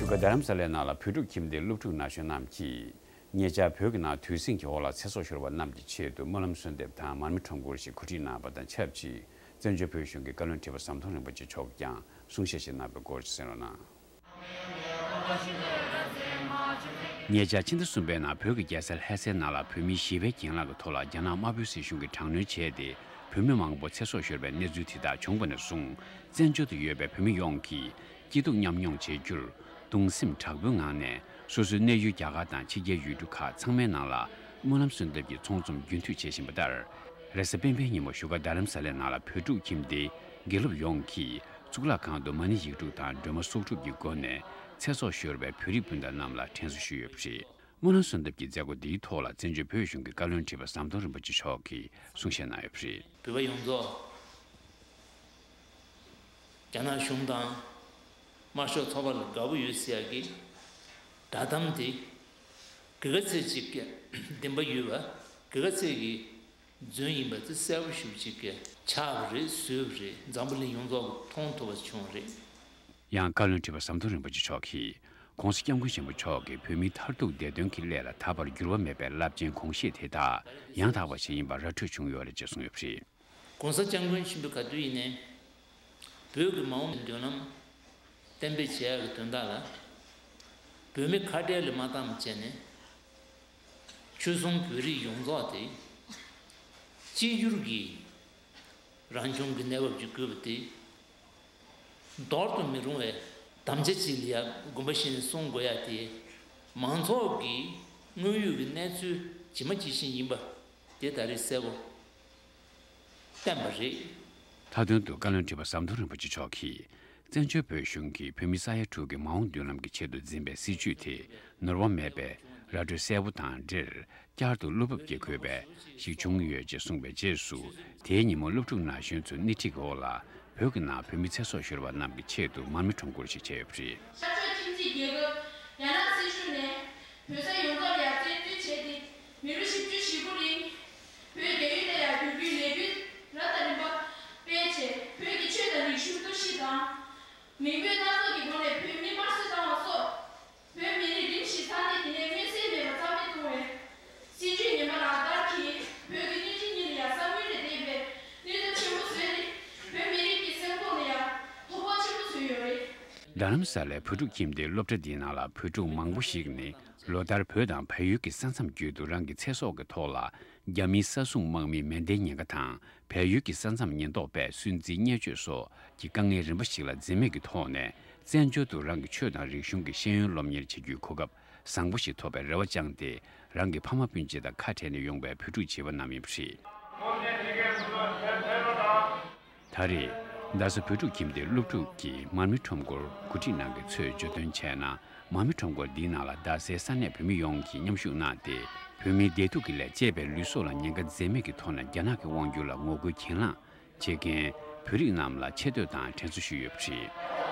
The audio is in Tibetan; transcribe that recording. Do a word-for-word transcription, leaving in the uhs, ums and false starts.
གོ། རྡ་རམ་ས་ལའི་ནང་ལ་བོད་ཕྲུག་ཁྱིམ་སྡེའི་སློབ་ཕྲུག་ན་གཞོན་རྣམས་ཀྱིས། ཉེ་ཆར་བོད་ཀྱི་ནང་དུས་ཟིང་གི་འོག་ལ་ཚེ་སྲོག་ཤོར་བ་རྣམས་ཀྱི་ཆེད་དུ་སྨོན་ལམ་གསོལ་འདེབས་དང་མར་མེ་ཁྲོམ་སྐོར་ཞིག་གོ་སྒྲིག་གནང་བ་དང་ཆབས་ཅིག་བཙན་བྱོལ་བོད་གཞུང་གི་བཀའ་བློན་ཁྲི་པ་ཟམ་གདོང་རིན་པོ་ཆེ་མཆོག་ཀྱང་གསུང་བཤད་ཞིག་གནང་བའི་སྐོར་ཞིག་གསན་རོགས་གནང་། ཉེ་ཆར་ཕྱི་ཟླ་གསུམ་པའི་ནང་བོད་ཀྱི་རྒྱལ་ས་ལྷ་སའི་ནང་ལ་བོད་མི་ཞི་བའི་གྱེན་ལངས་ཀྱི་ཐོག་ལ་རྒྱ་ནག་དམར་པོའི་སྲིད་གཞུང་གིས་དྲག་གནོན་བྱས་ཏེ། བོད་མི་མང་པོ་ཚེ་སྲོག་ཤོར་བའི་གནས་ཚུལ་དེ་དག་བྱུང་བ་ནས་བཟུང་། བཙན་བྱོལ་དུ་ཡོད་པའི་བོད་མི་ཡོངས་ཀྱིས་སྐྱིད་སྡུག་མཉམ་མྱོང་བྱེད་རྒྱུར་གདུང་སེམས་དྲག་པོའི་ངང་ནས། སོ་སོའི་གནས་ཡུལ་རྒྱ་གར་དང་ཕྱི་རྒྱལ་ཡུལ་གྲུ་ཁག་ཚང་མའི་ནང་ལ་སྨོན་ལམ་གསོལ་འདེབས་ཀྱི་ཚོགས་འཛོམས་རྒྱུན་མཐུད་བྱེད་བཞིན་པ་ལྟར། རེས་གཟའ་སྤེན་པའི་ཉིན་མོ་བཞུགས་སྒར་རྡ་རམ་ས་ལའི་ནང་ལ་བོད་ཕྲུག་ཁྱིམ་སྡེའི་དགེ་སློབ་ཡོངས་ཀྱིས་གཙུག་ལག་ཁང་དུ་མ་ཎི་ཡིག་དྲུག་དང་སྒྲོལ་མ་གསོག་སྒྲུབ་ཀྱི་སྒོ་ནས་ཚེ་སྲོག་ཤོར་བའི་བོད་རིགས་སྤུན་ཟླ་རྣམས་ལ་དྲན་གསོ་ཞུས་ཡོད་པ་རེད། སྨོན་ལམ་གསོལ་འདེབས་ཀྱི་མཛད་སྒོ་འདིའི་ཐོག་ལ་བཙན་བྱོལ་བོད་གཞུང་གི་བཀའ་བློན་ཁྲི་པ་ཟམ་གདོང་རིན་པོ་ཆེ་མཆོག་གིས་གསུང་བཤད་གནང་ཡོད་པ་རེད། བོད་པ་ཡོངས་རྫོགས་རྒྱ་ནག་གཞུང་དང་དམར་ཤོག་ཚོགས་པ་ལ་དགའ་པོ་ཡོད་ཟེར་ཡག་གི་བསྒྲགས་གཏམ་དེ་ག་ག་ཚད་ཅིག་གི་བདེན་པ་ཡོད་པ། ག་ག་ཚད་ཀྱི་རྫུན་ཡིན་པ་དེ་གསལ་པོ་ཞེ་པོ་ཅིག་གི་ཆགས་པ་རེད། བཟོས་པ་རེད། འཛམ་བུ་གླིང་ཡོངས་རྫོགས་ཀྱིས་མཐོང་ཐུབ་པ་བྱུང་བ་རེད། ཡང་བཀའ་བློན་ཁྲི་པ་ཟམ་གདོང་རིན་པོ་ཆེ་མཆོག་གིས། ༸གོང་ས་༸སྐྱབས་མགོན་ཆེན་པོ་མཆོག་གིས་བོད་མིའི་མཐར་ཐུག་བདེ་དོན་གྱི་སླད་ལ་ད་བར་འགྱུར་བ་མེད་པའི་རླབས་ཆེན་དགོངས་བཞེད་དེ་དག་ཡང་དག་པ་ཞིག་ཡིན་པ་ར་འཕྲོད་བྱུང་ཡོད་རེད་ཅེས་གསུངས་ཡོད་པ་རེད། ༸གོང་ས་༸སྐྱབས་མགོན་ཆེན་པོས་ག་དུས་ཡིན་ནའི་བོད་ཀྱི་མ་འོངས་པའི་མདུན་ལམ་གཏན་འབེབས་བྱེད་ཡག་གི་དོན་དག་ལ་བོད་མི་ཁ་བྲལ་ལ་མ་བཏང་བ་བྱས་ནས། ཆོལ་གསུམ་བོད་རིགས་ཡོངས་རྫོགས་དེ་གཅིག་གྱུར་གྱི་རང་སྐྱོང་གི་གནས་བབ་ཅིག་དགོས་པ་དེ་འདོར་དུ་མི་རུང་བའི་དམ་བཅའ་ཅིག་ལ་ཡ་དགོངས་པ་བཞེས་ནས་སྲུང་དགོས་ཡ་དེ། མང་ཚོགས་ཀྱི་དངོས་ཡོད་ཀྱི་གནས་ཚུལ་ཇི་མ་ཇི་བཞིན་ཡིན་པ་དེ་ད་རེས་གསལ་པོ་བསྟན་པ་རེད། མཐའ་དོན་དུ་བཀའ་བློན་ཁྲི་པ་ཟམ་གདོང་རིན་པོ་ཆེ་མཆོག་གིས། བཙན་བྱོལ་བོད་གཞུང་གིས་བོད་མི་ས་ཡ་དྲུག་གི་མ་འོངས་མདུན་ལམ་གྱི་ཆེད་དུ་འཛིན་པའི་སྲིད་བྱུས་དེ་ནོར་བ་མེད་པའི་ར་སྤྲོད་གསལ་པོ་དང་འབྲེལ། བསྐྱར་དུ་བློ་འབབ་སྐྱེ་དགོས་པ་ཞིག་བྱུང་ཡོད་ཅེས་གསུངས་པའི་རྗེས་སུ། དེའི་ཉིན་མོ་སློབ་ཕྲུག་ན་གཞོན་ཚོས་སྣེ་ཁྲིད་ཀྱི་འོག་ལ་བོད་ཀྱི་ནང་བོད་མི་ཚེ་སྲོག་ཤོར་བ་རྣམས་ཀྱི་ཆེད་དུ་མར་མེ་ཁྲོམ་སྐོར་ཞིག་བྱས་ཡོད་པ་རེད། ཤར་ཕྱོགས་ཁྱིམ་མཚེས་རྒྱལ་ཁབ་རྒྱ་ནག་སྲིད་གཞུང་ནས་བོད་ས་ཡོངས་རྫོགས་ལ་བཙན་འཛུལ་བྱས་ཏེ། མི་ལོ་བཞི་བཅུ་ཞེ་དགུ་རིང་བོད་རྒྱ་ཡུལ་དུ་ཡང་བསྒྱུར་རྒྱུའི་ལས་འགུལ་རབ་དང་རིམ་པ་སྤེལ་རྗེས། བོད་ཀྱི་ཆོས་དང་རིག་གཞུང་གཏོར་བཤིག་དང་། མི་འབོར་སྣ་ཚོགས་ཀྱི་སྒོ་ནས་བོད་མི་དམར་གསོད་བཏང་བ་སོགས། བོད་མི་རིགས་རིམ་བཞིན་ས་གནས་དེ་ནས་མངོན་གསལ་མེད་པར་རྩ་མེད་གཏོང་བའི་སྲིད་བྱུས་ངན་པ་ལག་བསྟར་གྱིས། བོད་ཀྱི་སྣོད་བཅུད་གཉིས་ལ་ཡང་ས་བོན་ལས་འདས་པའི་གནོད་འཚེ་ཆེན་པོ་བཟོས་ཏེ། བོད་མི་རིགས་ཀྱི་སེམས་ཁོང་ལ་ཡང་དོ་ཕོག་ཆེན་པོ་བཟོས་ཡོད་རེད། རྡ་རམ་ས་ལའི་བོད་ཕྲུག་ཁྱིམ་སྡེའི་སློབ་གྲྭ་འདིའི་ནང་ལ་བོད་ཕྲུག་མང་པོ་ཞིག་ནི་ལོ་ལྟར་བོད་དང་བལ་ཡུལ་གྱི་ས་མཚམས་བརྒྱུད་དུ་རང་གི་ཚེ་སྲོག་གི་ཐོག་ལ་རྒྱ་མིའི་ས་སྲུང་དམག་མིའི་མེ་མདའི་ཉེན་ཁ་དང་། བལ་ཡུལ་གྱི་ས་མཚམས་ཉེན་རྟོག་པས་སུན་གཙེར་བརྙས་བཅོས་སོགས་ཀྱི་དཀའ་ངལ་རིམ་པ་ཞིག་ལ་འཛེམས་མེད་ཀྱི་ཐོག་ནས། བཙན་བྱོལ་དུ་རང་གི་ཆོས་དང་རིག་གཞུང་གི་ཤེས་ཡོན་སློབ་གཉེར་བྱེད་རྒྱུའི་གོ་སྐབས་བཟང་པོ་ཞིག་ཐོབ་པའི་རེ་བ་བཅངས་ཏེ། རང་གི་ཕ་མ་སྤུན་མཆེད་དང་ཁ་བྲལ་ནས་ཡོང་པའི་བོད་ཕྲུག་བྱིས་པ་རྣམས་ཡིན་པ་རེད། ད་རེས་རྡ་ས་བོད་ཕྲུག་ཁྱིམ་སྡེའི་སློབ་ཕྲུག་གིས་མར་མེ་ཁྲོམ་སྐོར་གོ་སྒྲིག་གནང་མཁན་ཚོས་བརྗོད་དོན་བྱས་ན། མར་མེ་ཁྲོམ་སྐོར་འདིའི་ནང་ལ་རྡ་སའི་ས་གནས་བོད་མི་ཡོངས་ཀྱིས་མཉམ་ཞུགས་གནང་སྟེ། བོད་མིའི་བདེ་སྡུག་གི་ལས་བཅད་པའི་ལུས་སྲོག་ལ་ཉེན་ཁ་འཛེམས་མེད་ཀྱི་ཐོག་ནས་རྒྱ་ནག་གི་དབང་སྒྱུར་ལ་ངོ་རྒོལ་གྱེན་ལངས་བྱེད་མཁན་བོད་རིགས་རྣམས་ལ་ཆེ་བསྟོད་དང་དྲན་གསོ་ཞུས་ཡོད་པ་རེད།